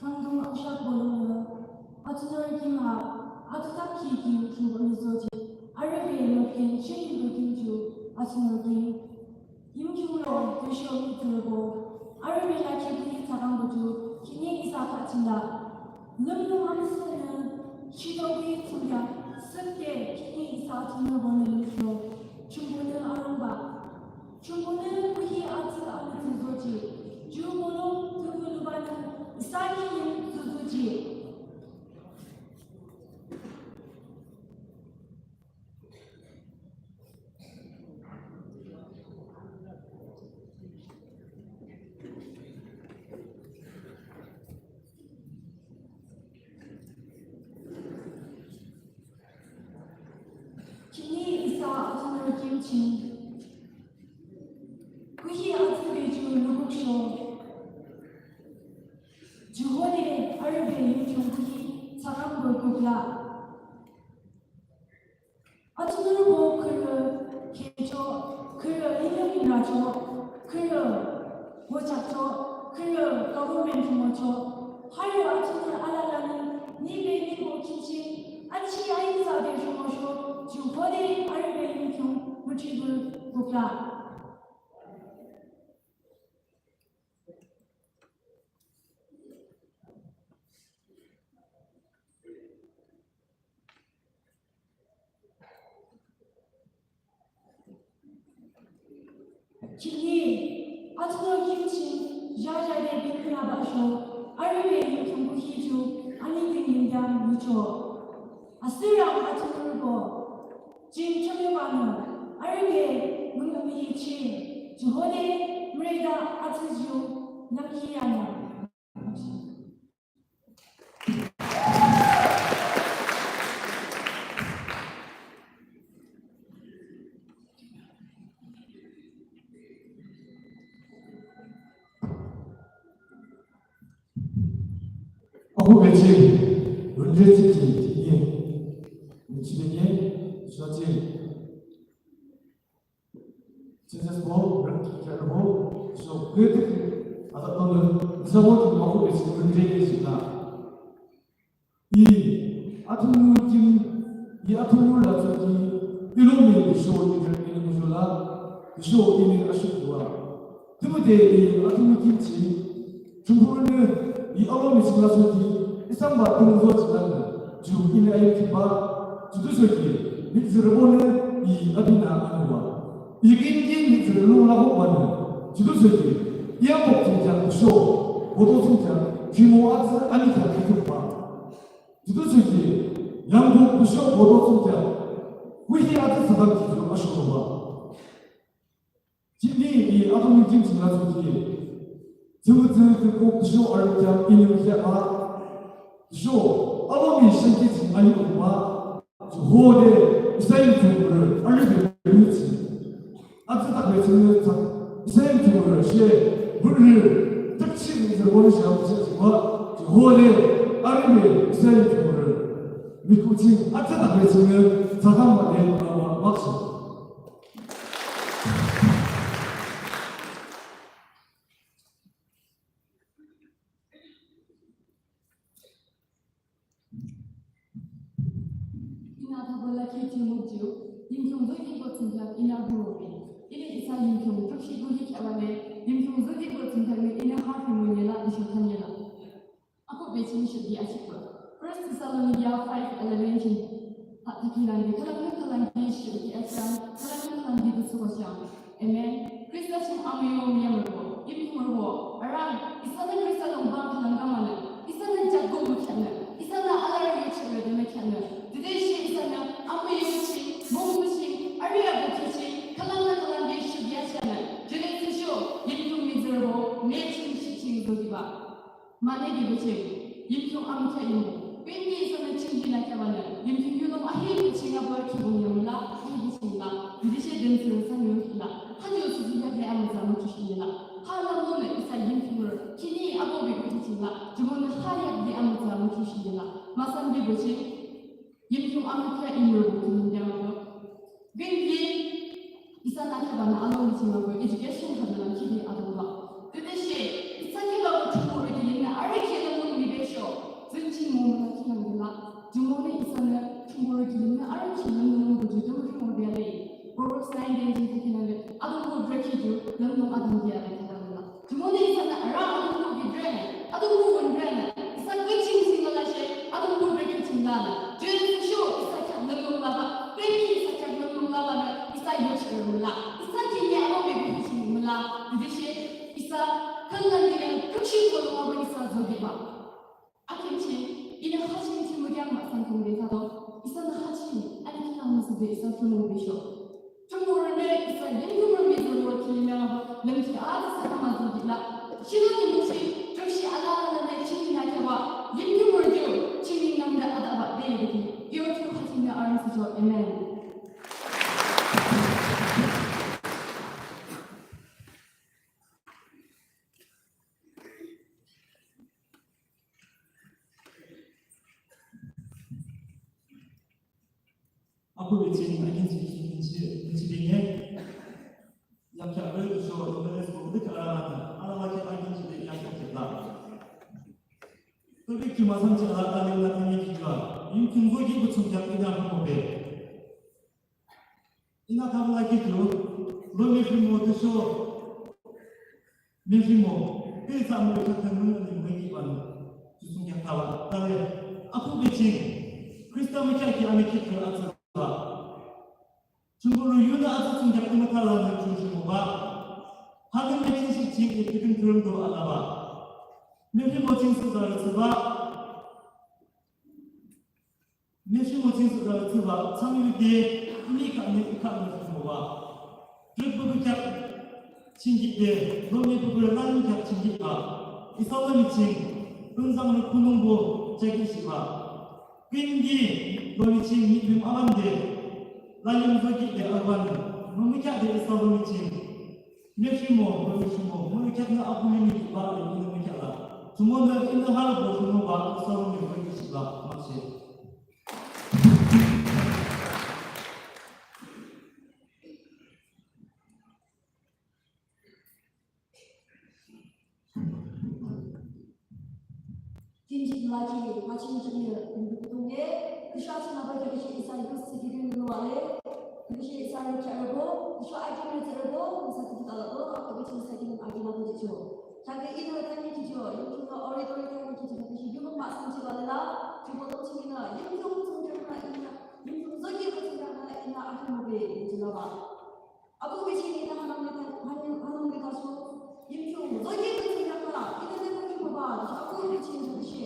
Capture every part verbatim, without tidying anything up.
Kangdung angshak bolungnü, atunur kim ha, atutak ki kim kim bolung zojih, arübe mükten shekimbo kim ju, atunur kim. Yimkhiung lo, tüsho mihtsürübo, arübe lakhi bui thsakangbo ju, khihni isa kachila. Lümlung amüsühnü, shidobui thsungkheak, sükde, khihni isa thsungkheakbonü lümkhiung, Thrünpuhnü arangba. Thrünpuhnü kuhi atsü amütsü zojih, ju bolung thüpü lubanü, isa kilim zuzojih. Khihni isa atunur kim ching. Kuhi atsübe ju lukuksho. Ju hode arübe yimkhiung kuhi thsakambo kukla. Atunurbo khürü khecho, khürü inü inracho, khürü bochakcho, khürü government rhimocho. Harü atunur alalanü nibe nibo kinchi, achi aitsade rhimosho, ju hode arübe yimkhiung müthribe kukla. Khihni, atunur kim ching, jajade binpinabasho, arübe yimkhiung kuhi ju, ani bingyam yucho. Asürang atunurbo, jing chonyobanü, arübe münga mihi ching, ju hode müreda atsü ju, nangki yanü. Ako beching, ründe chiki, chiki, chiki, chiki, Jesus bo, rang ki kya bo, so, kete, ata to ne, isa bo ki ma ko beching, ründe chiki na. I atunur kim, i atunur la tsü ki, i lo mi, i sho i re, i ne mo sho la, i sho i ne ashu wa. Tümüde i atunur kim chi, Thrünpuhnü i alomi ching la tsü ki, i samba tümü zo chi la ne, ju i ne ayo ki ba, ju tu sho ki, mihtsürübonü i abinü anü wa. I kin kin mihtsürü lu la ko ba ne, ju tu sho ki, i abok ching ja, i sho, boto ching ja, rhimo atsü ani ja ki tu ba. Ju tu sho ki, yangbu busho boto tsungkheak, kuhi atsü thsakang ki ju asho ba. Khihni i atunur kim ching la tsü ki, tsümütsü ki ko busho arü kheak i ne kheak ba. Busho, alomi shanki ching ani ba. Ju hode, isa yimkhiungrü, arübe yimkhiungrü. Atsü takbe ching ne tsa, isa yimkhiungrü she, bürü, takchi ni zerwon she atsü wa, ju hode, arübe, isa yimkhiungrü. Mikuching, atsü takbe ching ne, tsakang ma de, ma, ma, ma, shi. Inü thabala ki thimuk ju, Yimkhiung zodi bo tsingkheak inü buromi. Inü isa Yimkhiung trükshih kuhi kheahbanü, Yimkhiung zodi bo tsingkheaknü inü ha thimuk yela, isho than yela. Ako beching shuki achikba. First Thessalonica five eleven ching. Ha, thaki nangde, khülang khülang ki shuki achang, khülang khülang ki dusu bachang. Amen. Khrista ching amüyo miyamrübo, Yimkhiungrübo, arang, isanü Khrista lung bang khülang kamanü, isanü jakgo mükheanü, isanü alarü yochirü de mükheanü, tütüshe isanü amüyo ching, mungbu ching, arüya bu ki ching, khülang na khülang de shubiya chanü, jüne tüsho, Yimkhiung mihtsürübo, me ching shi ching do diba. Mane dibuching, Yimkhiung amükheah yimbo. Bengi isanü ching bina kheahbanü, Yimkhiung yunung ahi biching abo khibung yamla, ahi biching la, tütüshe densürü sanyo hila, ha yo suzu yakde amütsa mükhishin yela. Ha lamlonü isa Yimkhiungrü, khihni abo bibuching la, jumonü ha yakde amütsa mükhishin yela. Masan dibuching, Yimkhiung amükheah yimrübo kilim yamrübo. Bengi, isanü kheahbanü alomi ching abo education khülang khide adola. Tütüshe, isa kheahbanü thüpurü kilim nü arü kheahbanü mung mibe atsübah. Akhimchi, inü ha ching thiyumükeang mahsam thiyumübe thado, isanü ha ching ani kingaün thsüde isa thiyumübe sho. Tümüpürünü isa limkümür mizorü kilim yangba lümkhi atsü saka müzüde la. Shilo nimungshi, tümüshi alalanü ching nü kheahbah, limkümür ju ching nü nangde atsübah de yiriki. Yo tüm ha ching nü arang thsücho. Amen. Apuh biching akin ching ching ching ching ching. Yakya re so lo re so de kara na. Ala la ke akin ching de yakya ke la. To bi ki masam ching ala ta le na ta ni ki jua. Yim kin go gi bu chung ya ki na ko be. Inü thamla ki ju, lo mi rhimo tüsho, mi rhimo, tüsho mo thakhün mung ani mung ki ban, ju thsungkheak thala, tale, apuh biching, Khrista mükheahkhi ani ki ju atsüla. Chungkuru yunü atsü thsungkheak tümü thala nü ju rhimobah. Hadün biching shi ching i tükin thürüm do alabah. Mi rhimo ching su zara tsübah. Mi rhimo ching su zara tsübah, chang yu de, uni kha ni, i kha ni rhimobah. Trip bu kheak ching ki de, lo mi bu lan kheak ching ki ah. Isa lo mi ching, pun zang ni kunung bu, chaki shibah. Pin gi, lo mi ching, mi pin awan de, la lim zo ki de awan, lo mi kheak de isa lo mi ching. Mi rhimo, mi rhimo, mi rhimo kheak na apuh mi ni ba le, mi rhimo kheak la. Tümü na inü har bo rhimobah, isa lo mi rhimo kheak shibah, makshe. Kimchi laki, machin chini, kumbu kutunge, kusha china ba kya kishi isa yus sigi rin lo ale, kishi isa rin kya rabo, kusha aki rin rabo, isa kutu talabo, aku kishi isa kin aki na kutu cho. Kage ino tani kicho, yimkung no ori ori tani kicho, kishi yumkung ma san chi wala, kibo to chini na, yimkung tung kya na ina, yimkung zoki ko tung kya na ina aki mo be, kicho laba. Apuh biching inü hanang nita, hanang, hanang nita sho. Yimkhiung, zoki biching yakla, inü ne kukhi baba, apuh biching bishi.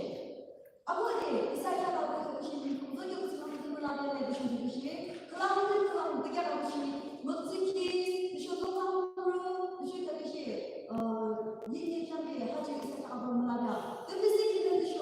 Apuh de, isa kya la bishi, yimkhiung, zoki biching yakla, bishi bishi. Khülang ne khülang, de kya la bishi. Mükziki, bishi tokang ru, bishi kya bishi. Uh, yin ye kya be, haji isa kya abu mülabya. De bishi kine bishi.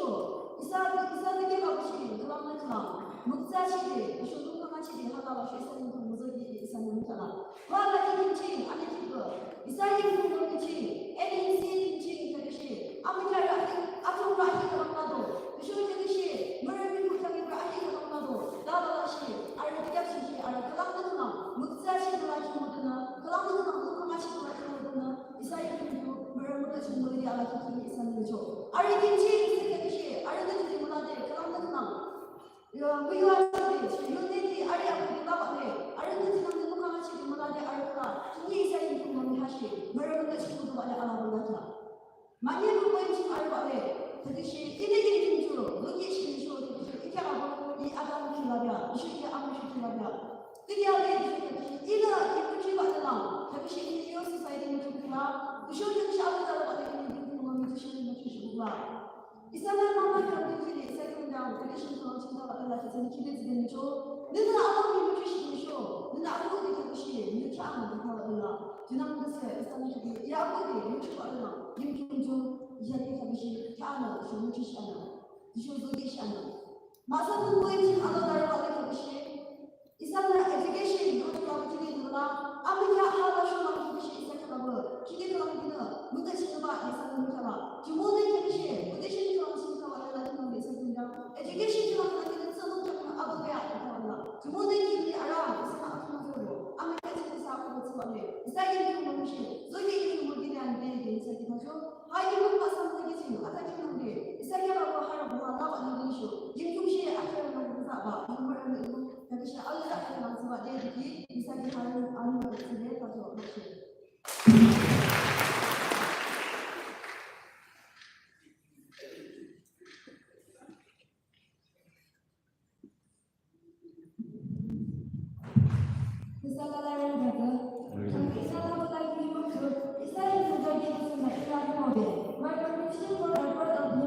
Isa, isa de kya la bishi, khülang ne khülang. Mükza chi de, bishi tokang chi de, hala bishi isa yimkhiung, zoki isa ne kya la. Wa la ki kimchi, ani ki ko. Isa yimkhiung lo kimchi, N N C kimchi ka kishi. Ama kya ra hi, atong ra hi ka bang la do. Bishi ka kishi, mürü mi ku kya mi ra hi ka bang la do. Da la la shi, ara kya shi shi, ara khülang na khülang. Mükza shi la ki mo de na, khülang na khülang, lu ka ma shi la ki mo de na. Isa yimkhiung, mürü mi ka shi mo de ala ki ki isa ni cho. Ara kimchi, isa ka kishi, ara ka ki mo la de, khülang na khülang. Yo, mi yo chide, yo neti, ari apu di baba le, ari neti nang nenu kama chide, mala de ari kula, kini isa yimkhiung mami hashi, mara mala chide, mala de ala mala kya. Mani lu ko yimkhiung ari baba le, tadi shi, ini yimkhiung juro, luki shi ni sho, tadi shi, ikya apu, i adam ki labya, ishi ikya apu shi ki labya. Tadi ale, tadi shi, ina, ipu ki baba lang, tadi shi, ini yo society ni ki kula, ishi tadi shi apu da baba le, ini yimkhiung mami, tadi shi ni ki kula. Isanü mama kang de kile, isa kang dang, kile shin kang shin kang ala kisa ni kile zide ni cho. Nina ato ni mutu shi ni sho. Nina ato ni kang shi, ni kya na ni kang ala. Junang de se, isanü kile, ya ato ni mutu ala. Yimkhiung ju, ya ni kang shi, kya na, shi mutu shi ana. Shi zo de shi ana. Masa tu boy chin ala daro ala kang shi. Isanü education, ha tu la kini tu la, ami kya ha la shona kini shi isa kya la bo, kini kala kini, muta shi ba isanü muta la. Jumonü kini shi, education kala shi kala la la kini isa kini da. Education kala la kini sa muta kini abu kya kala la. Jumonü kini ara, isanü atu na zo. Ami kya shi isa ko zo la. Isa kini kini mo shi, zo kini kini mo kini an kini kini isa kini jo. Ha kini mo sa mo kini, ata kini mo kini. Isa kya la bo ha la bo ha la ba ni kini sho. Yimkhiung shi a kya la bo za ba, ni mo ra ni mo. Tadi shi alala kya lang saba de diki, isa ki haru anu ba sile pato makshe. Isa la la ran kata, isa la la ki maksud, isa la la ki maksud na ila mo de. My contribution for the part of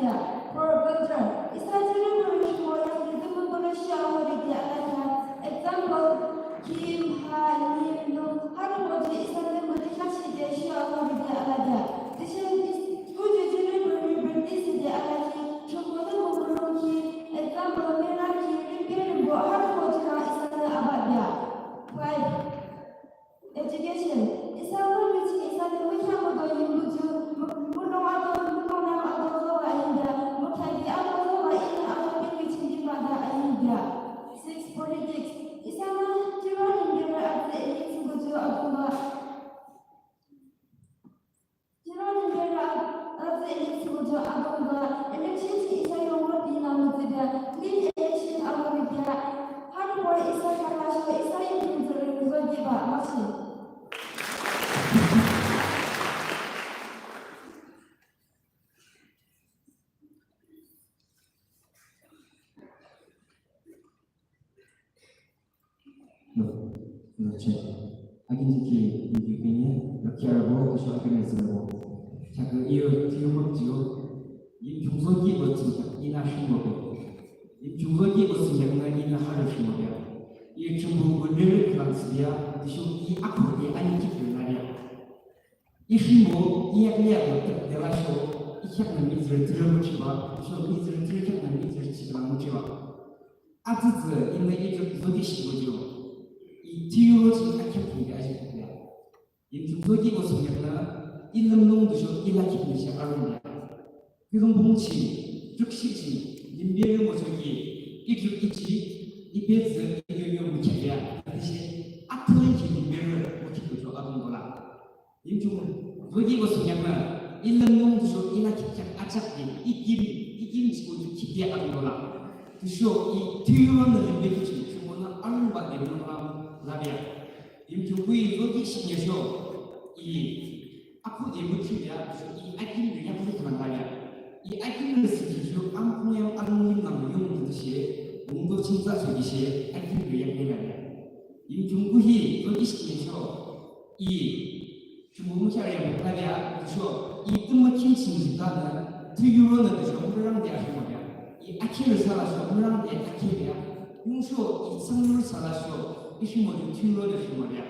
ya. For belter, isa jurübo rhimo yam ki tümüpürü shi awa ride alakheah. Example, kim, ha, lim, nung, harübo ju isanü müdükheakshihde shi awa ride alakheah. Tüshe is-, küju jurübo rhimo practice de alakhi, Thrünpuhnü mümurungkhi, example, merangkhi, limberübo, harübo ju isanü abahbea. Five, education. Isa mürangkhi isanü mükheahmudo yimbuju, mü-, mulong ato, mulong nang ato zoba ayinbea, mükheahkhi ato zoba inü ato binkichindi mada ayinbea. Six, politics. Isanü Thrünpuh limberü atsü elect thsübuju adungba. Thrünpuh limberü atsü elect thsübuju adungba. Election ching isa yo vote inü mütsübea. Clean election awa ribea. Harübo isa khalasho isa yo kimzürü kuzonkiba mashi. Lo, lo, che. Akin jiki, jiki kini, lo kiarabo, lo sho akin jiki bo. Chaka iyo, tiyo mo tiyo. Yimkhiung zokibah thsungkheak inü rhimobe. Yimkhiung zokibah thsungkheaknü inü harü rhimobe. Iyo Thrünpuh limberü khülang thsübea, tüsho i akhuhde anikhitde labea. I rhimo, i yakli yakli tüp de lasho, i kheaknü mihtsürü thürü müchiba, tüsho mihtsürü thürü kheaknü mihtsürü chiklang müchiba. Atsütsü inü i tüp zokishihbuju. I tiyo ching akheak thsungkheak ajikheak ya. Yimkhiung zokibah thsungkheaknü, i lümlung tüsho i lakhi nüshe arung ya. Kiulongpung ching, trükshih ching, limberü müchoki, i trük i ji, i betsü, i yongyong mükheahbea, tüshe, atülen ki limberü mükheahbuju adungdola. Yimkhiung zokibah thsungkheaknü, i lümlung tüsho i lakhi kheak achakde, i kim, i kim ching ju khide adungdola. Tüsho i tiyo nü limberü ching, Thrünpuhnü arungbah de mülung labea. Yimkhiung kuhi zokishihnesho, i akhuhde müthibea, tüsho i akinrü yakli khülang labea. I akinrü thsükhi ju amkung yam alunglim nang yung tütüshe, mungdo chingtsah chokishe, akinrü yakli labea. Yimkhiung kuhi zokishihnesho, i Thrünpuh mükheah yam labea, tüsho, i tümü kim ching jiplanü, tüyuro nü tüsho mürangde arhimobea. I akinrü thsalasho mürangde akinbea. Yungsho, i thsangyurü thsalasho, i rhimo ju tüyuro nü rhimobea.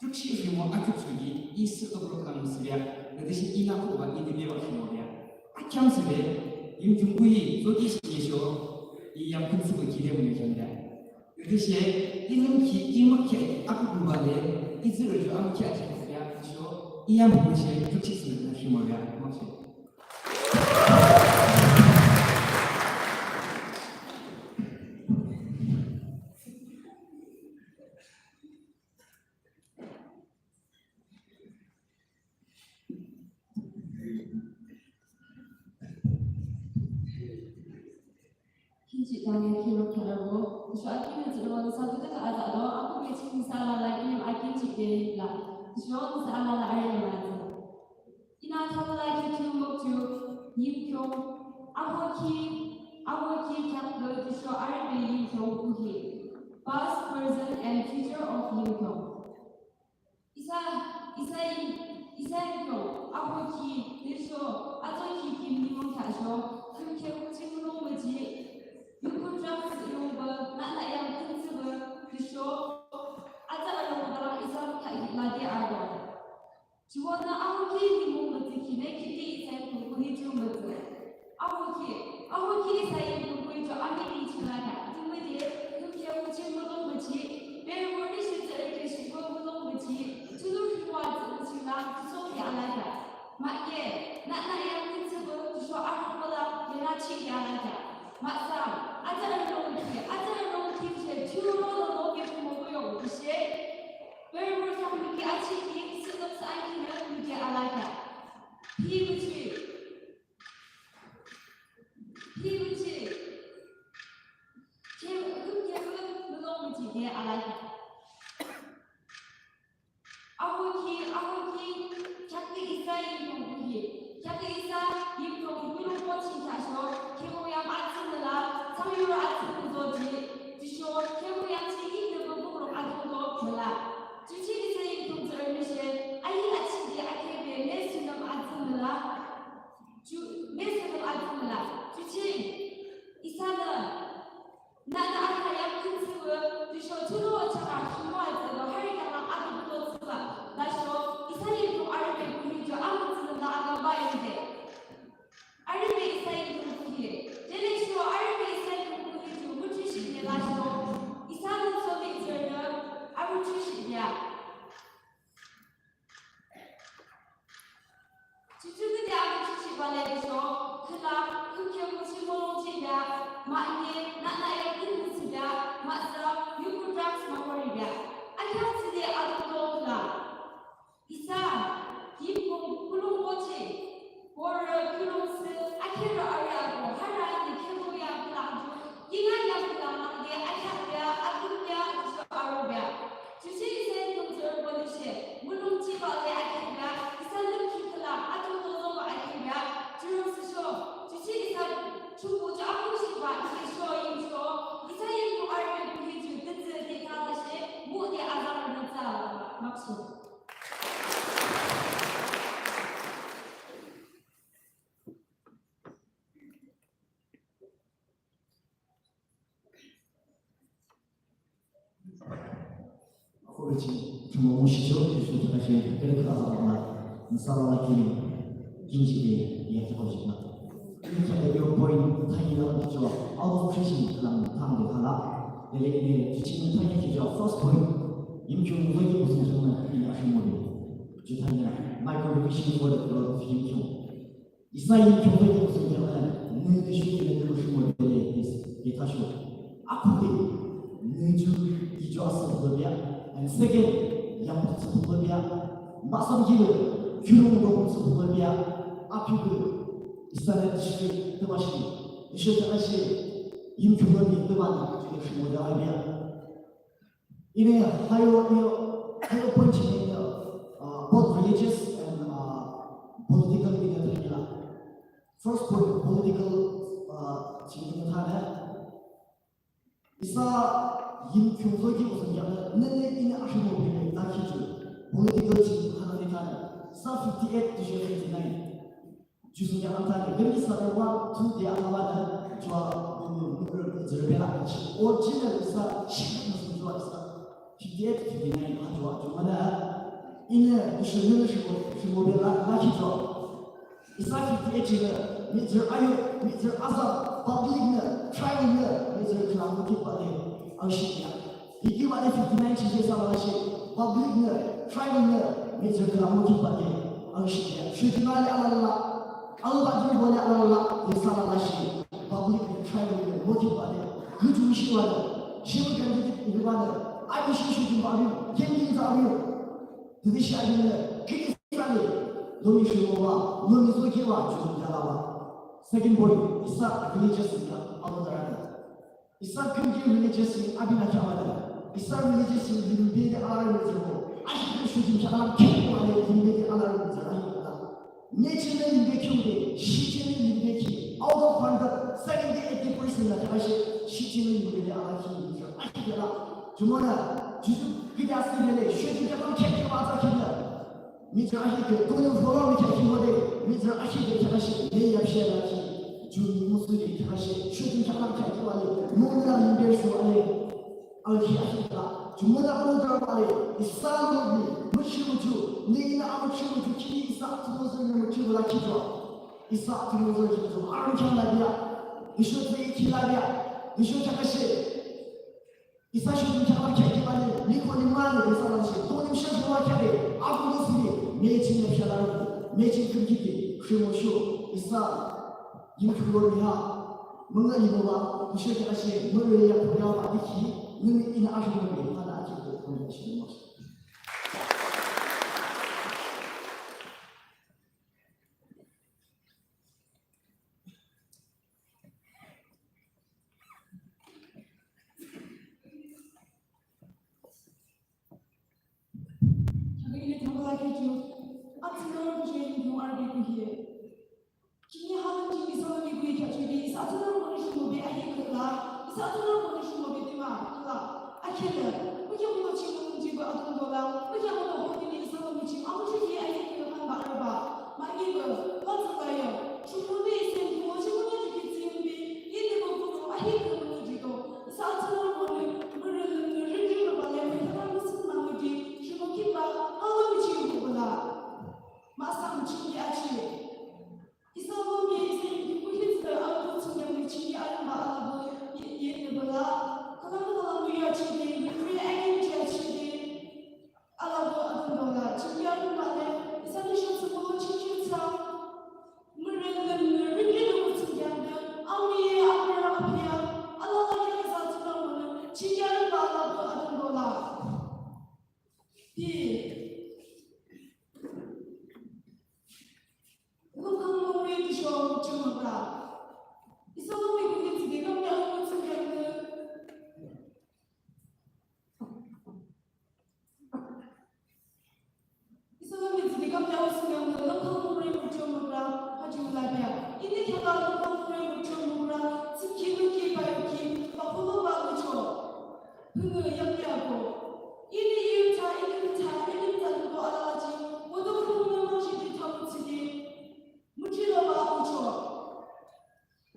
Trükshih rhimo atrükshihki, i sü abrok lang thsübea, nütüshe i nakhuba i nübebah rhimobea. Akheam thsübe, Yimkhiung kuhi zokishihnesho, i yamkhün thsüpü khide münyo kheamde. Tütüshe, i lümkhi i mükheahkhi akuk mübale, i tsührü ju amükheahkhi khübea, tüsho, i yamkhün she, trükshih thsünü rhimobea, makshe. Kinchih tangye khilo kharabo, tüsho akinrü tsührübo nüsa tütüshe atsüdo, akhuhbe ching nüsa alala kilim akinchih de la, tüsho nüsa alala arü la atsü. Inü thalalakhi thiyumukju, Yimkhiung, ahokhi, ahokhi kheaknü tüsho arübe Yimkhiung kuhi. Past, present, and future of Yimkhiung. Isa, isa i, isa Yimkhiung, ahokhi, tüsho, atsokhi kim nimung kheaksho, khümkhüm ching mulong müjih, yukhu drums yungba, nana yam küntsüba, tüsho, atsa along balang isa kheak lade arüdo. Jumonü ahokhi nimung mütsükhi ne khide isa Yimkhiung kuhi ju mütsü. Ahokhi, ahokhi isa Yimkhiung kuhi ju amini ching lakheah. Tümüde, khümkhüm ching mulong müjih, beri bori shi tsü eke shiko mulong müjih, tulu hiwa tsü ching lang tüsho ya lakheah. Mahke, nana yam küntsüba, tüsho arhangba la, yena ching ya lakheah. Mahsam, atsa arhangki, atsa arhangki she, turo lo lo ke kumo kuyo, she. Beri bori kheak miki achihki, sünüp sa anki na miki alakheah. Hi müjih. Hi müjih. Ke, ke, ke, mulong müjih ke alakheah. Ahokhi, ahokhi, kheaknü isa Yimkhiung kuhi. Kheaknü isa Yimkhiung mulong po ching kheaksho, khemuyam atsü müla, thsangyurü atsü müzojih, tüsho, khemuyam ching inü bambukrok adungto müla. Juche isa Yimkhiung tsührü nüshe, ayi achihde akhebe, ne sünüm atsü müla. Ju, ne sünüm atsü müla. Chichi isa Thrünpuh ju akhuhshihbah, isa sho Yimkhiung, isa Yimkhiung army kuhi ju tütsü de thalashe, mude azangrünü thsüa, makshe. Akobe ching, Thrünpuh mung shichoh, Jisu thakashe, kere kara sa bala, nüsa lala kilim, kinjide, yakti kojik na. Ini kya de yo point, thanyi la kicho, out of prison, kalam thang de khala. Dele ini, jiching thanyi kicho, first point, Yimkhiung zoki kusun chong na, ini ashimo de. Ju thanyi na, my contribution for the growth of Yimkhiung. Isa Yimkhiung zoki kusun chong na, nü de shu de de shu mo de de, de, de ta shu. Akobe, nü ju, i ju asüh bulobia. And second, yamuk tsü bulobia. Masam gibi, kürung dong tsü bulobia. Akobe, isa ne dishri, tübashi. Dishri tübashi, Yimkhiung zoki tübani, ju de shu mo de abia. Ini hayo, hayo, hayo point ini, uh, both religious and, uh, political ini thanila. First point, political, uh, ching ini thana. Isa Yimkhiung zoki kusun chong na, nene ini ashimo bini, na kichu. Political ching thana ini thana. Isa fifty-eight to fifty-nine. Jisu ya amtani, gari sa de one, two de amaba de, jua, bu, bu, bu, zerbe la, original isa, shi, na su jua isa. Fifty-eight, fifty-nine, ha jua, jua mana, ine, Jisu ne, shi mo, shi mo be la, la ki jua. Isa fifty-eight jine, mihtsürü ayo, mihtsürü azan, public ne, tribal ne, mihtsürü khülang mo ki ba de, ang shi ya. Hiki bade fifty-nine chije sa lalashe, public ne, tribal ne, mihtsürü khülang mo ki bade, ang shi ya. Shujima le alala, alba di bo le alala, ye sa lalashe, public ne, tribal ne, mo ki bade, yuju shi bade, shi bu kan di ki bade, abi shi shujima abi, ken di za abi. Tütüshe abinü, kini sani, lomi shimoba, lomi zokiba, chukun yalaba. Second point, isa religious ya, abo darani. Isa kümki religious ya, abinü kyabadarani. Isa religious ya, limbe de alarm zero. Ashi küm shujim kyabadarani, kyabadarani, limbe de alarm zero, ahi kala. Nechine limbe kyude, shichine limbe ki, out of hundred, seventy, eighty percent la kyabashi, shichine limbe de alarm ki, ahi kala. Jumona, juju, kida sibele, shujim kyabadarani, kyabadarani, kyabadarani. Mihtsürü ahi ke, kone follow mi kya ki hode, mihtsürü ahi ke kya shi, ne yap shi la ki, ju ni musu ke kya shi, shu ki kya kya ki wale, mo na ni be su wale, ahi ahi ka, ju mo na mo da wale, isa lo ni, mo shi mo ju, ne ina mo shi mo ju, ki isa tu mo zo ne mo ju la ki jo, isa tu mo zo ki jo, aron kya la dia, isho te ki la dia, isho kya shi. Isa shu kya kya ki bale, ni ko ni mane, isa la shi, to ni shi ko kya de, aku ni si, me chin ya shala, me chin küm ki de, shi mo shu, isa, yin ku lo ni ha, mung la ni mo ba, ni shi kya shi, mo le ya ko ya ba, ni ki, ni ni ina a shi mo ni, ha na ki ko ko ni shi mo. Kini ine thambala kecho, atsüna rong kheak yung arbe kuhiye. Kini halong jing isa mami kuhiye kheak chode, isa atsüna rong mani shumobe ahi kukla, isa atsüna rong mani shumobe tema kukla. Akhele, kuhiye kulo ching mung jing ba atung do,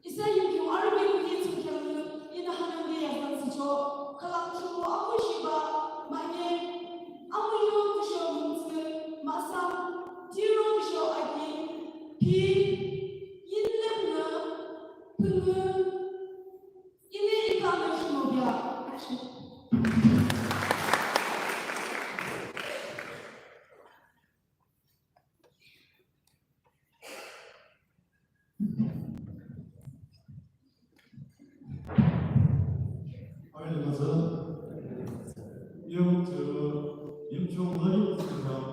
Isa Yimkhiung arübe kuhi thsungkheaknü inü hanangde yazan thsüchoh, khülang ching akhuhshihbah mahne, amuyung tüsho mungtsü mahsam, thiyuro tüsho akin, pi, yinlemnü, püngü, ine ikanü shimobia. Amen. Yimkhiung, Yimkhiung zaki thsungkheak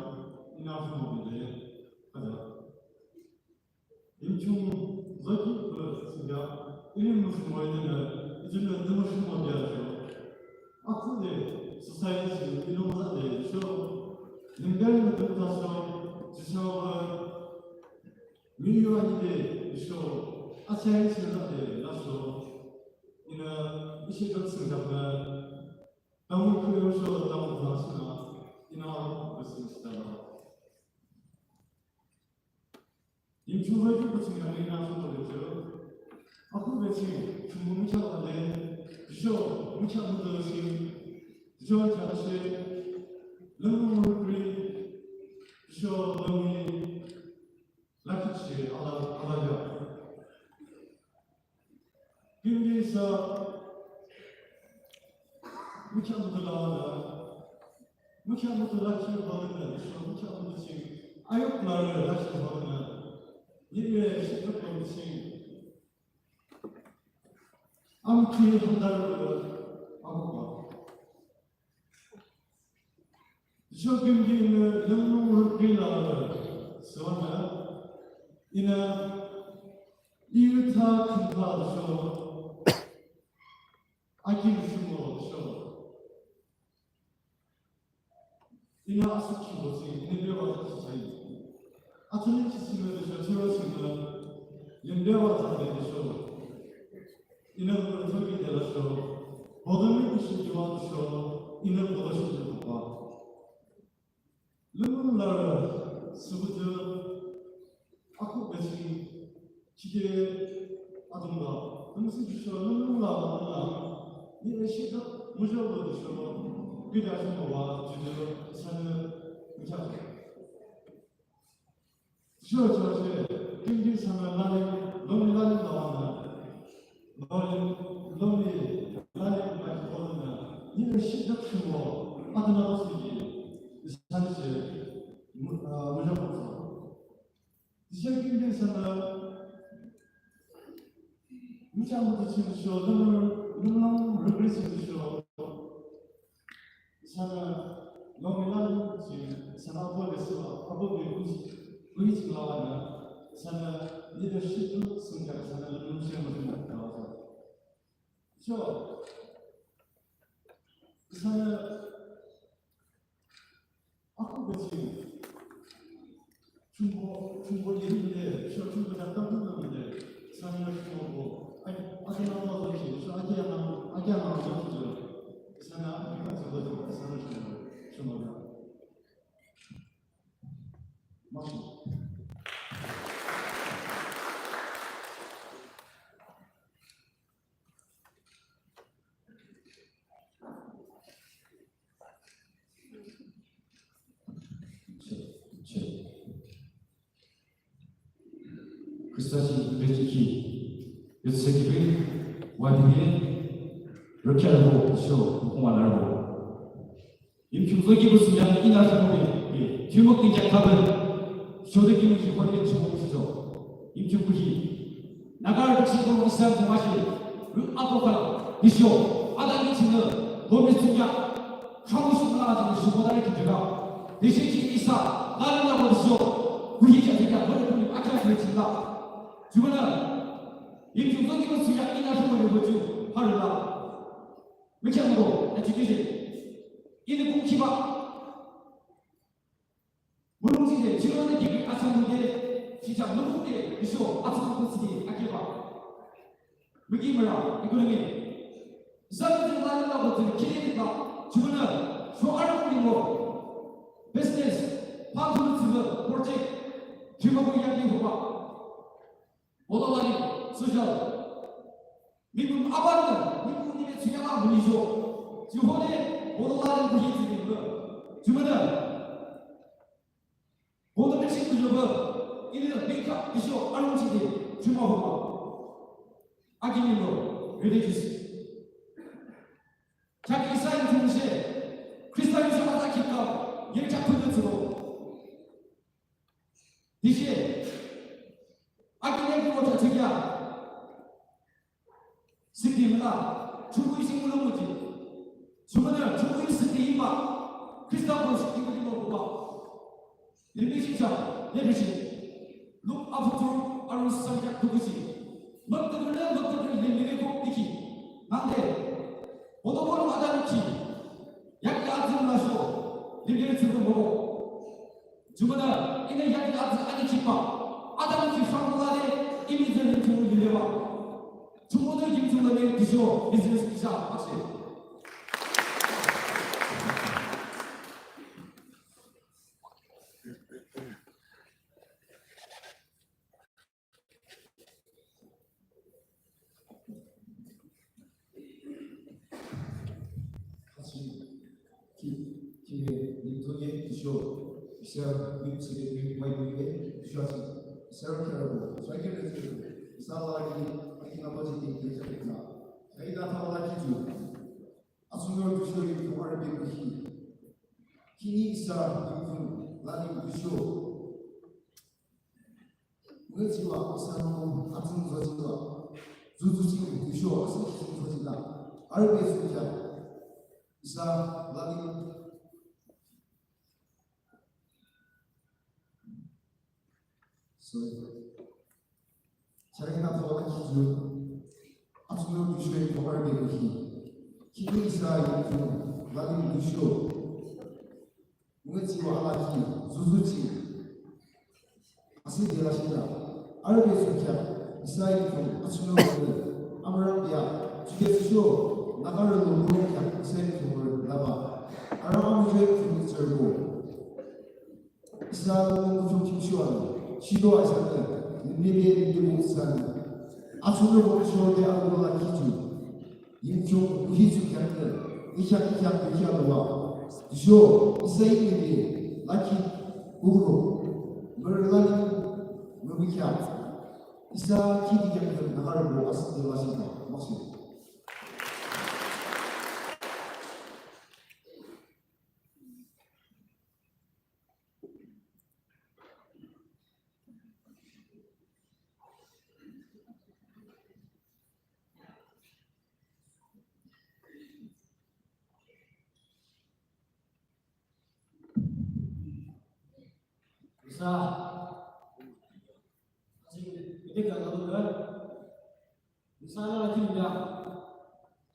inü shimobile. Hade. Yimkhiung zaki thsungkheak inü shimobi nü, ijinü nü shimobia sho. Akhuhde society ching inü zade sho. Limberü nü tümü ta sho, jisho ba, miyu ani de sho, achain ching zade la sho. Inü, ishi dot thsungkheaknü, tamu kuyo sho, tamu thasina, inü, business dala. Yimkhiung zaki thsungkheak inü shimobile. Akhuhbe ching, chungbo mükheah lale, sho, mükheah mütü ching, sho, kheahshe, lümlung rükri, sho, lümlung, lakhi shi, ala, ala ya. Kimdi isa, mükheah mütü la, mükheah mütü lakhi balana, sho, mükheah mütü ching, ayuk larü lakhi balana, yire shi tüpü ching, amki handarü, amba. Sho kimdi inü lümlung rükri la, sona, inü, ita khinta sho, akin shimo sho. Inü asuk shimo si, inü bewa si sai. Atuni chi sime de sho, chiro sime, limbewa zade de sho. Inü kuru toki de la sho. Bodami ishi jiwa de sho. Inü bodo shi jiwa ba. Lümlung larü, subutu, akhuhbe ching, chide, adungba, lümsi de sho, lümlung la, la, ni eshi de, mujo de sho, gida shi ba, jide, sanü, mükheah. Sure, sure, sure. Kimdi sana lani, lomi lani lawana. Lomi, lomi lani lani lawana. Ni shida khumo, adana sigi. Sana shi, mu-, ah, muja khumo. Sure, kimdi sana, muja khumo sigi sure, lomi, lomi regret sigi sure. Sana, lomi lani, si, sana abo le so, abo le kuhi, kuhi si lawana, sana, leadership tu, sungka, sana, leadership tu, lawana. So, sana, akhuhbe ching, Chungbo, chungbo yeri de, sho chungbo da tam tam de, sana chungbo, ai, ake na mo de, sho ake na, ake na mo de, sana ake na mo de, sana chungbo, chungbo da. Mashi. Khrista ching rejeki, yotse kibi, wadiye, rükya labo, sho, hukuma labo. Yimkhiung zokibah thsungkheak inü shimobile, thiyumuk thsungkheak thabah, sho de kimu shi hode chimo sho. Yimkhiung kuhi. Nagarü dükshiko isa thsungkheak shi, rü ato kala, tüsho, adangi chingnü, lomi thsungkheak, khamu shimla ato shimodari ki jüga. Tüshe ching isa, lala labo tüsho, kuhi cha thsungkheak, hode kuni, akya kuni chingla. Jumonü, Yimkhiung zokibah thsungkheak inü shimobile boju, harüla. Mükheangro, education. Inü kukhiba. Mulongji de, chirone degree asang de, chicha mulong de, iso, asang de sidi, akeba. Müki mura, economy. Zan de la la la de, kile de ba, chumana, so ara ko mo. Business, pa ko tsiba, project, chuma ko yang de ba. Ola la ni, social. Mipum aban, mipum nibe tsühyang a mülicho. Jihode, boto la de kuhi tsüde bü. Jumonü. Boto mixi kujoba. Inü mika, isho, arung chide. Juma hoba. Agi milo. Religious. Kaki isa in tungshe. Krista in shama ta kika. Yer chak kujo tsülo. Dishe, akine ki wota tigya. Sikdi mla, chuku isi mulo muji. Sumana, chuku isi sikdi ima. Krista ko sikdi ko ima ko ba. Limbi shicha, limbi shi. Luk afutur, arun sangyak tukusi. Makta kule, makta kule, limbi ko iki. Nande, boto boto ada iki. Yak ya atsum la sho, limbi tsum boto. Jumonü, ine yaki atü ani kipa. Adam ki shangla de, imi de lim tumu yuleba. Tumu de yim tumu de kisho, business kisha, akse. Kasi, ki, ki, ni to ye, ki sho, isa, ni to ye, ni mai ni ye, ki sho asi, isa, ki ra bo, sa ki re, isa la ki, aki na ba ji, ki, ki, ki, na. Sa i da ta la ki ju. Asu yo, ki sho, ni to ara be, ki. Ki ni isa, ni to, la ni, ki sho. Ngüchiwa isa nung atsung zochiwa. Zuzu ching tüsho asa ching zochila. Arbe sukya. Isa lani. Sorry. Chari na thola kizu. Atsung tüsho arbe kuhi. Kini isa yuzu. Lani tüsho. Ngüchiwa alaki, zuzu chi. Asi de la shida. Arbe sukya, isa yi kum, atsung lo, amrang ya, jude sho, naga lo lo kya, isa yi kum laba. Ara amu je kum serbo. Isa lo lo kum kim shwa, shido isa ne, nebe nebe isa ne. Atsung lo kum shwa de alu la kiju. Yimkhiung kuhi ju khyang de, ikyak ikyak de kya lua. Tüsho, isa ini de, laki, uro, merlani, memikya. Isa ki de kya de, nagar bo, as de la sita, maksud. Isa, asi, ite ka lalu ka, isa la laki ya,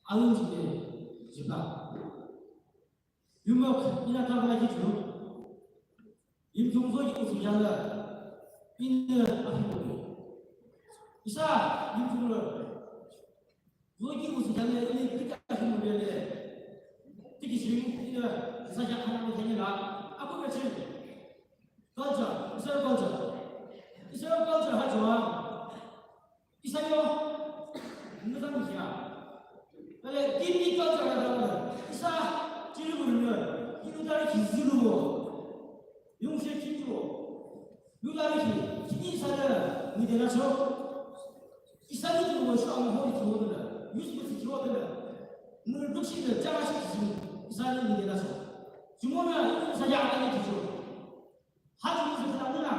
alun jike, jipa. Yumuk, ina tangla kitu. Yimtung zo yimtung yala. Ina ahimu. Isa, yimtung lo. Zo yimtung yala, ina kita ahimu yala. Tiki shim, ina, isa ya kana mo kanya la. Aku kachin. Culture, Israel culture. Israel culture ha jwa. Isa yo, nüsa nüsa. Kale, kini culture ha jwa. Isa, chiri gurunyo, kini dari kizi lumo. Yung she kini lumo. Yung dari ki, kini isa da, ni de na cho. Isa ni lumo, shu ang ho ni lumo da. Yus bu si lumo da. Nü dukshi da, jama shi kizi. Isa ni ni de na cho. Jumonü, isa ya ani kizi. Haju nung sila nila,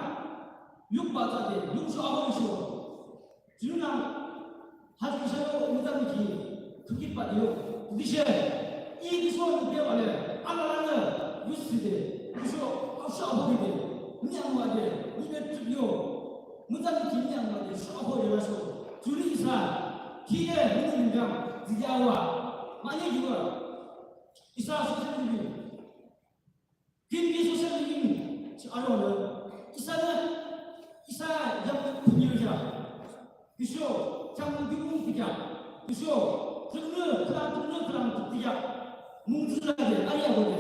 yuk ba tsade, yuk sho abo sho. Jinu nang, haju isa yo nita niki, tukit ba yo. Dishe, i kiso ni pe wale, ala la ne, yuk side, yuk sho, au sho abo de, ni ang wa de, ni ne tuk yo. Nita niki ni ang wa de, sho abo de la sho. Juli isa, ki de, ni ne ningam, di ya wa, ma ye yuwa. Isa sho se ni. Kim ki social media, shi aro le, isa le, isa yam le punyo ya. Kisho, chang ki mung ki ya. Kisho, tunne, kala tunne, kala ki ya. Mung tu la ye, ari ya bo ye.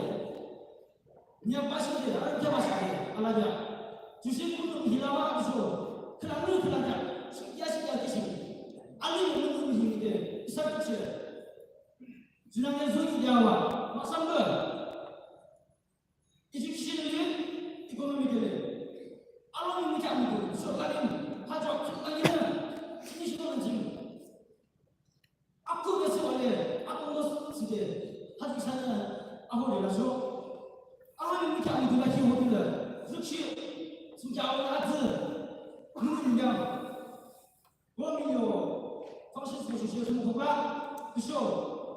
Nya ba shi ye, ari ya ba shi ye, ala ya. Tushi mung tu hila ma kisho, kala mung kala ya. Shi ya shi ya kishi. Ali mung tu hi ye. Junangde zojihde awa, mahsambe. Education le, economic le. Alomi mükheahmühi, so lalim, ha jok, so lalim, chini shino lalim. Ako ke so ale, ako mo side, ha jok sana, ako de la so. Alomi mükheahmühi la ki ho de la, so chi, so ki awa la zi, nung ya. Komi yo, function association mo ba, tüsho,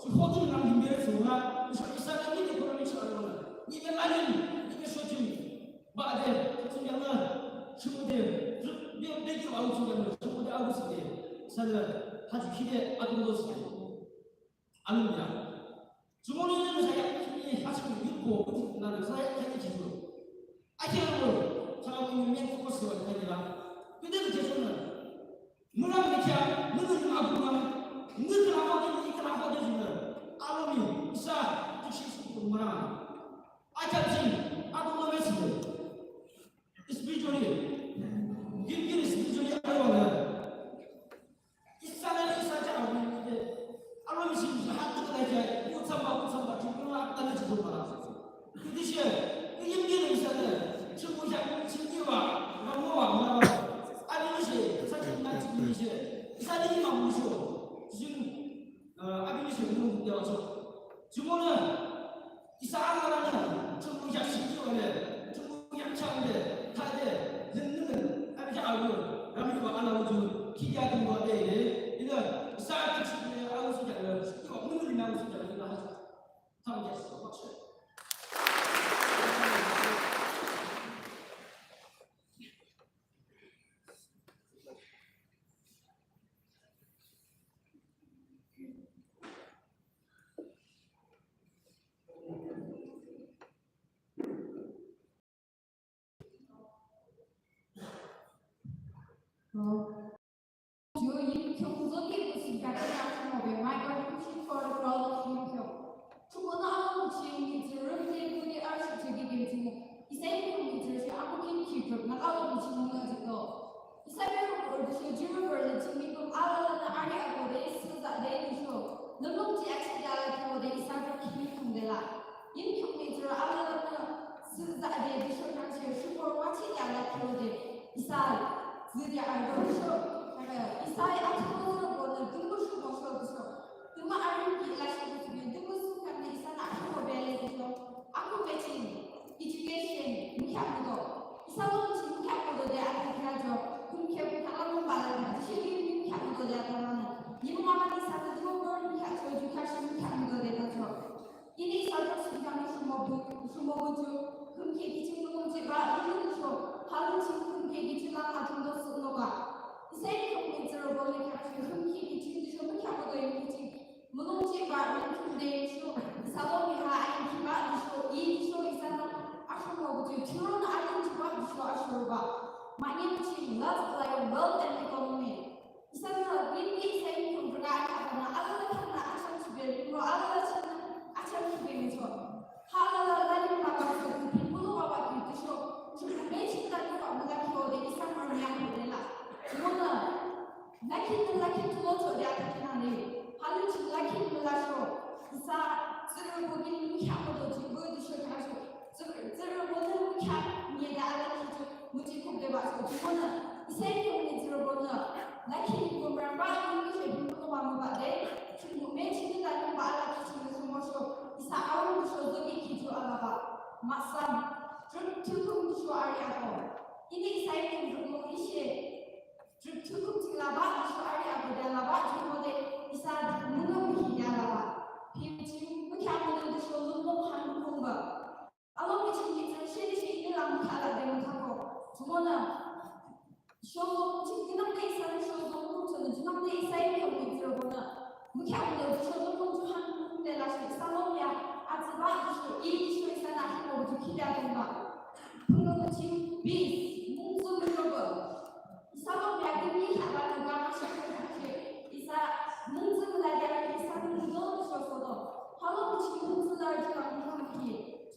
tüsho hodu nang limbe tüsho na, tüsho isa na ni de komi tüsho na, ni de lalim, ni de shochim, ba de, tüsho yang na, tüsho de, tüsho de, de ki wa tüsho yang na, tüsho de awu si de, isa na, ha ju ki de, adu lo si de, alim ya. Jumonü nü saya kini hachu yukbo, nü saya kini jibo. Akhirbo, chana kini men focus wa kini la. Kide kide jona. Mura mecha, nü nü abu ma, nü kala ho de, nü kala ho de jona. Alomi, isa, tushi su mura. Acha jin, abu ma mesi. Spiritually. Gin gin spiritually awa la. Isa na isa ja awi de. Alomi shi ha ta ka ja. Utsamba utsamba ju na ta na ju ba. Kidi she. Yim yim isa de. Chu bu ja chu ni wa. Ma mo wa ma wa. Abi ni she. Sa ji na ji ni she. Isa ni ma mu sho. Jin. Abi ni she mu de wa so. Ju mo na. Isa alala nü, Thrünpuh yakshihkhi wale, Thrünpuh yakchang le, thade, lümlümnü, api kheak alu, rami wa alala ju, khikya tümü wa de le, ila, isa yakshihkhi le, alu su kheak le, iwa mümülim alu su kheak le, ila ha. Thank you so much. Ju Yimkhiung zokhi pusi kaki akhimo be microphone for the crowd of Yimkhiung. Thrünpuhnü alungki ching mihtsürü le kuri arüshihchoki kim ching. Isa Yimkhiung mihtsürü shi amukhim khitrup na alungki ching mung ajikdo. Isa Yimkhiung ordu shi jurü bor le ching mikum alalanü ani akode suzade nisho. Nulung chi achi yala kiode isa Yimkhiung de la. Yimkhiung mihtsürü alalanü suzade nisho kangshi shukor machi yala kiode isa züde ardo nisho. Kaya isa achi kosro bonü dumbu shu bosho nisho. Tümü arü ki lasho nisho. Dumbu su kangde isa na achi ko bele nisho. Aku mechin. Education, mükheahmudo. Isa lung ching mükheahmudo de ata kheahcho, kumkheak mükheak alung bala de, dishili mükheahmudo de ata mane. Nimung aban isa de duo bor mükheahcho, ju kheakshi mükheahmudo de tacho. Ini isa lung ching kami shumobu, shumobu ju, kumkheak kiching lung ching ba, ini lung cho, halung ching kumkheak kiching lang atung do su no ba. Isa ini kumkheak zero bor mükheakcho, kumkheak kiching, ju mükheahmudo ini kiching. Mulong ching ba rin ching de shu, isa lomi ha ayin kiba de shu, i de shu isa na, asho mo buji, chiro na ayin kiba de shu asho ba. Mani ching, let's play wealth and economy. Isa na, rin ni isa yin kum bra ka na, ala la kan na, asho ching be, rin mo ala la ching na, asho ching be ni cho. Halala lalim baba so, pin bulu baba ki tusho, shu me chin ta ni baba mula ki ode, isa mar nyang ode la. Mona, lakin lakin tulo to de ata kina ne. Halin chin lakin mula sho, isa, zero bo gin mukya kodo ji bo tusho kya sho. Zero, zero bo ne mukya, nye da ala ki to, muji kum de ba so. Mona, isa yi kyo ne zero bo ne. Lakin bo mra ba, ni mi she bin ko ma mo ba de. Chin mo me chin ta ni ba ala ki chin mo sho. Isa awo sho zo ki ki to ala ba. Masam, Drip tukum shu ari ako. Ini isa ini drip mo ishe. Drip tukum ting laba shu ari ako de laba drip mo de isa munu mihi de laba. Pim ching mukya munu de shu lumo han kumba. Alo mi ching ki tang shiri shi ini lang mukya la de mutako. Tumona. Sho, ching kinang de isa ni sho, dong kung chon, ching kinang de isa ini kong ni zero bona. Mukya ulo, sho, dong kung chon, han kung de la, sho, isa lo ya, a zi ba, sho, i, sho, isa na, sho, ju ki da dong ba. Pung lo ching, bis, mung zu mi lo ba. Isa lo ya, de mi ha ba, de ga ma, sho, sho, sho, isa, mung zu mi la, de, isa, mung zo, sho, so, do. Ha lo ching, mung zu la, de, la, mung ki.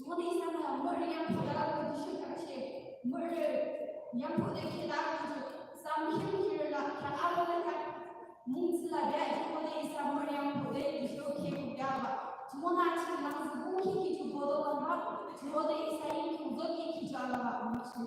Mo de isa na, mo ri ya, pu da, de, sho, ka, she. Mürü, yambo de kila kuju, sam him hir la, ka alo la ka, mungtsü la de, yambo de isa mürü yambo de, isho ke ku yaba. Jumonü achih lang zübung ki ki ju boto kama, jumonü isa Yimkhiung zokhi ki ju alabah mungshi.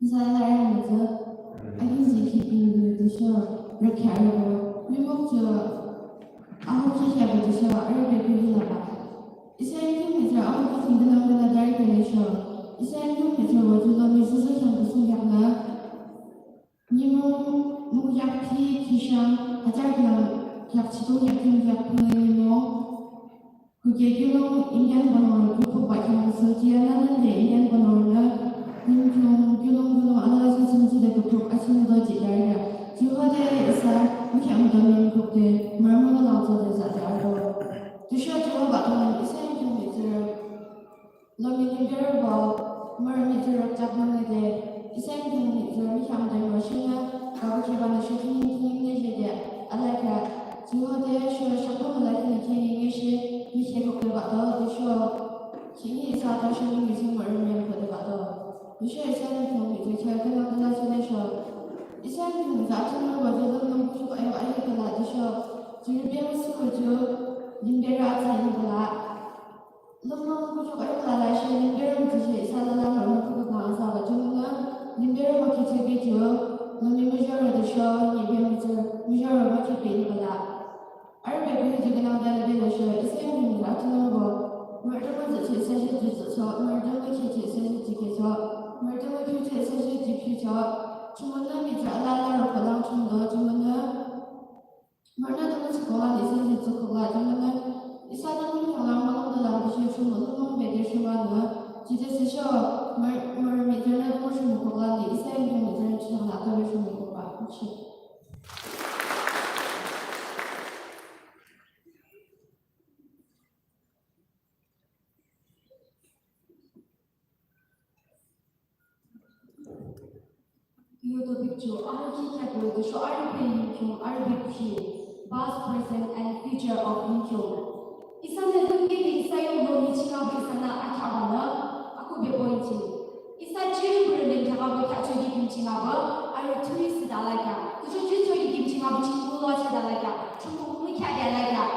Nüsa la arhimozü, akin ziki pingu tüsho, rükhi arübo, rimok ju, aho kheakheabo tüsho, arübe kuhi laba. Isa Yimkhiung mihtsürü aho kheakheam dünang dünang dari kele sho. Isa Yimkhiung mihtsürü wajula mi zuzu kheam kusu kheakna. Nimung mukyak ki kishang hajar kheam kheak chitung kheak kim kheak pung nimung. Kuke kiulong Indian bonor kukuk ba kheam sülti ananande Indian bonor nü Yimkhiung kiulong kiulong alala sü sümji de kukuk asung do ji yar ya. Jihova de isa mukyak mukyak mukuk de marmula langso de za de ardo. Tüsho Jihova ba tongan isa Yimkhiung mihtsürü. Lomi limberübo, mürü mihtsürü jaknü ngüde, isa Yimkhiung mihtsürü mihkham de mürü shinü, kabu khebanü shu kinim kinim nejede, alakheah, Jihova de shu shakbo mülakhi nü khini ngeshi, mikhe kukde bado, de shu, khini isa ta shu ngeshi mürü miyam kukde bado. De shu isa Yimkhiung mihtsürü kheakü nang dela shu de shu. Isa Yimkhiung mihtsürü atümrübo ju lümlüm kuchuk ayo ayo dela, de shu, jiribe musu kuchu, limberü atsa yim dela. Lümlung kuchuk ayo lala shi limberü mutüshe isa lala mürü mukuk kang asaba jumna limberü mukuk chebe ju lümlung muzhorü de sho nyibe mutü muzhorü mukuk be nibala. Arübe kuhi ju künang dala bela sho isa Yimkhiung mihtsürü atümrübo. Mürü muzü che isa shi ju zü cho, mürü mukuk che isa shi ju ke cho, mürü mukuk che isa shi ju ke cho. Chumuna mihtsürü alala roko lang chumdo chumuna. Mürünü tümü chukula, isa shi chukula, tümünü, isa tümü khala mülung dala, tüshe shumu, tümü bede shumanü, jide sisho, mür-, mürü mihtsürünü tümü shumu kukla, isa Yimkhiung mihtsürünü chukula, tümü shumu kukla, kuchi. Topic ju, Aho ki kheak, tüsho arübe Yimkhiung, arübe kuhi, past, present, and future of Yimkhiung. Isanü lümkhitde isa yo lomi ching abo isanü akheahbanü, akhuhbe point ching. Isa jipürü lim kheak abo kheahchoki kim ching abo, arü thurü thsüde alakheah. Tüsho jipürü kim ching abo ching kulo thsüde alakheah. Chungko mükheahde alakheah.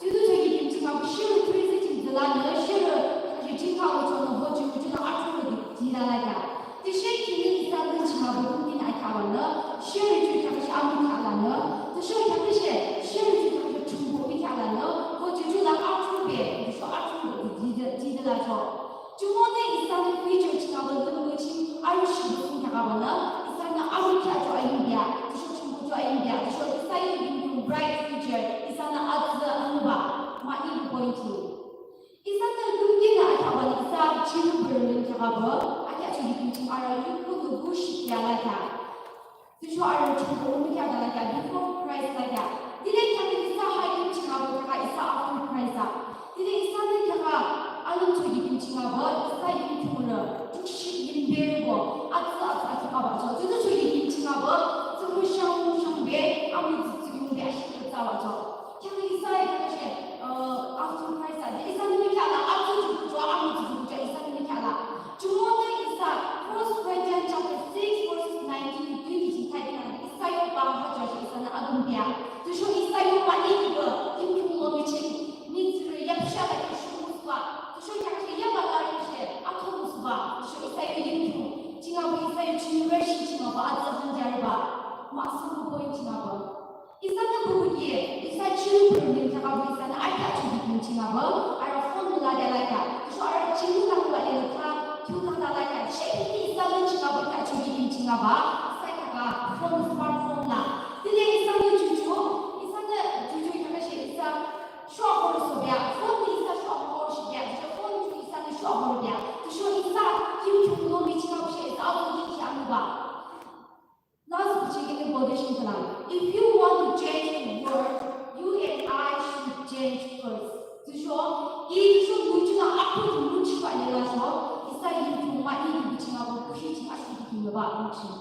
Jipürü kim ching abo sherü thurü thsü ching thsülanü, sherü kheak ching kheak abo chonü ho jipürü junü athurü ki jide alakheah. Tüshe khihni isa lün ching abo lümkhitde akheahbanü, sherü ju kheak she amükheahlanü, tüsho kheak she, sherü ju kheak she chungko mükheahlanü, ho jipürü la athurübe, tüsho athurü ki jide, jide lachoh. Jumonü isanü future ching abo lümkhit ching arüshihpü thsungkheak abanü, isanü arü kheak ju ayimbiah, tüsho chungko ju ayimbiah, tüsho isa yo Yimkhiung bright future, isanü atsü angübah, mahne point ching. Isanü lümkhitde akheahbanü isa jipürü lim kheak abo, akheahchoki kim ching arü yukhu lu kushihde alakheah. Tüsho arü chungko mükheahde alakheah, before Christ lakheah. Tüle kheak isa ha kim ching abo kheak isa after Christ ah. Tüle isanü kheak alümchoki kim ching abo, isa Yimkhiungrü, jukshi yimberübo, atsü atsü atsü kheak abachoh. Tütüchoki kim ching abo, tsührü shang shangbe, amütsü tsü yungbe ashihpü thsübachoh. Kheak isa kheak she, uh, after Christ ah, tüle isanü mükheahlah, atsü jukhu ju, amütsü jukhu ju, isanü mükheahlah. Jumonü isa First Corinthians chapter six verses nineteen to twenty ching thakinang, isa yo pang ha ju she isanü agümbiah. Tüsho isa yo pang inibo Yimkhiung lomi ching mihtsürü yapshang la ki shuhmüsübah. Tüsho kheak she yaba la ki she athomüsübah. Tüsho isa yo Yimkhiung ching abo isa yo ching verse ching abo atsü hanjarübah. Mahsam point ching abo. Isanü püpü ki, isa jipürü lim kheak abo isanü akheahchoki kim ching abo, arü phone lade alakheah. Tüsho arü ching kheak abo lade alakheah, kyu kheak alakheah. She ki isa lün ching abo kheahchoki kim ching abo, isa kheak phone, smartphone la. Tüle isanü juju, isanü juju kheak she isa shuhkhorü sobea, phone ni isa shuhkhorü shibea, tüsho phone ju isanü shuhkhorü bea. Tüsho isa Yimkhiung lomi ching abo she isa abo ki ki angübah. Last, which is in quotation khülang. If you want to change the world, you and I should change first. Tüsho, i tüsho mung ching a apu mung ching ba ne la sho, isa Yimkhiung mahne ki ching abo kuhi ching ashuh ki kim ba mung ching.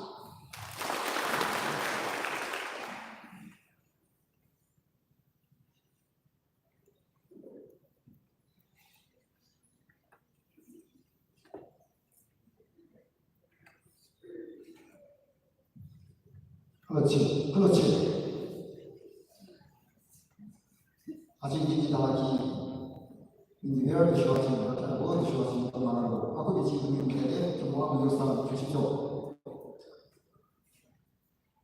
Hello, Chief. Hello, Chief. Aji ni di dala ki. Ni ver de shua chi, da ta bo de shua chi, to ma na bo. Ako de chi ni ni de, to mo ako yo sa, chi chi to.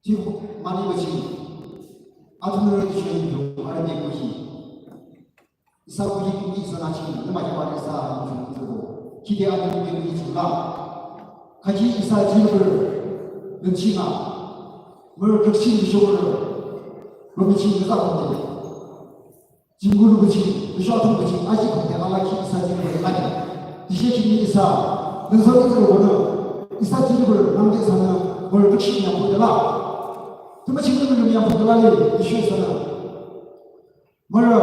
Chi mani ba chi. Atun ro chi yo, are de ko chi. Isa kuhi kuhi isa na ching, nü makiba isa ha ching tsübo. Kide ani nü kuhi ching la. Kaki isa jipürü, nü ching a. Mürü kükching di shobürü. Rumi ching isa kuhi. Jingulu kuching, nü shua tung kuching, aji kuhi ala ki isa jipürü la ki. Dishe ki ni isa, nü zori tsübo nü. Isa jipürü, nangke isa nü, mürü kükching ya kuhi la. Tümü ching nü mürü ya kuhi la le, dishe isa nü. Mürü,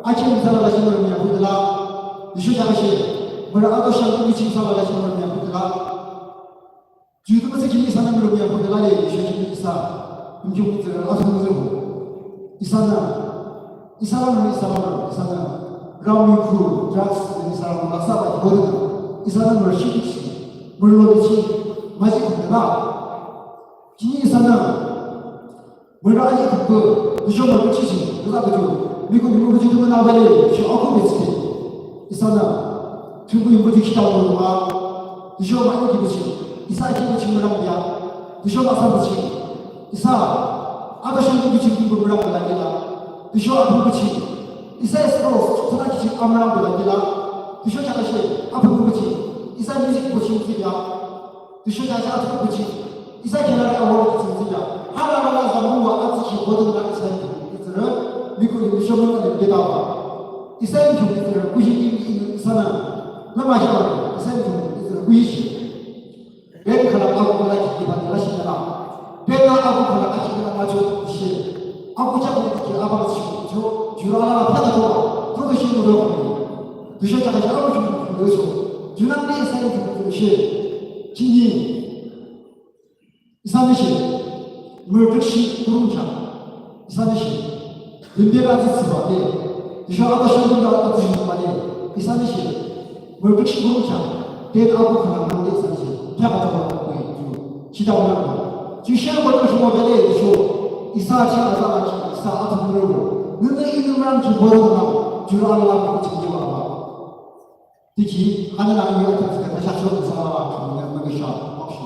akin sa lalashe mürü miyapü de la. Tüsho kheaküshe. Mürü ato shantu miching sa lalashe mürü miyapü de la. Ju tümütüshe kimi isanü mürü miyapü de la le, tüsho kimi isa. Yimkhiung mihtsürü, asü mihtsürü. Isanü. Isa la mürü, isa la mürü, isanü. Ram yukhu, drugs, isa la mürü, laksa ba ki bodu. Isanü mürü shikik shi. Mürü lo miching. Maji kuh de la. Kimi isanü. Mürü aji thüpü, tüsho mürü küchiji, nüsa küju, miko miko küju tümü nabale, tüsho aku betsite. Isanü, Thrünpuh yimbo ju khita mürü ma, tüsho ma ino ki buchi, isa ki buchi mürang ya, tüsho ma sa buchi, isa, ata shonti buchi ki mürang la kila, tüsho apu buchi, isa espros, sana kichi amürang la kila, tüsho chakashe, apu buchi, isa music buchi ya. Tüsho jaja atsü kuchi. Isa khelari awor kuchi zija. Hala hala zambu wa atsü shi bodun la isa ki. Itsürü. Miko yu tüsho mürü la kida wa. Isa yu ki itsürü. Kuhi ki ki isanü. Lama shi wa. Isa yu ki itsürü. Kuhi shi. Ben khala aku khala ki ki ba la shi khala. Ben la aku khala aki khala ma cho shi. Aku cha ku ki aba shi cho. Jura la pa da to. To shi no do. Tüsho jaja aku shi no do. Juna ni isa yu ki shi. Chini. Isanüshe, mürükshi kurungkheak. Isanüshe, limberü atsü thsübah le. Tüsho ato shangdung ato thsübah le. Isanüshe, mürükshi kurungkheak. Tet ato khülang nangde isanüshe. Kheak ato khülang nangde. Chidang nangde. Tüsho mürükshi mo bele tüsho. Isa chi aza achi, isa ato mürükshi. Nünü inü mürang chi boro nang. Jurü ala nang chi jiwa ba. Tiki, hanana yu atas ka tasha shok sa la wa ki ne ma ga sha, ok shi.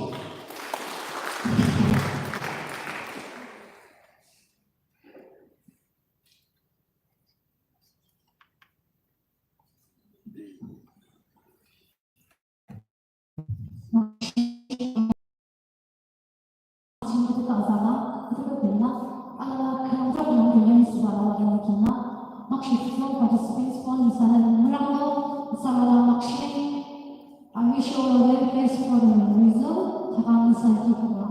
Ching kito ta zala, kito ka pela, ala kang ta kang kang yang suba la wa kang kina, makshi fifo participants pon, isa la murang lo, isa la makshi, I wish you all the very best for the result, kaka isa kito la.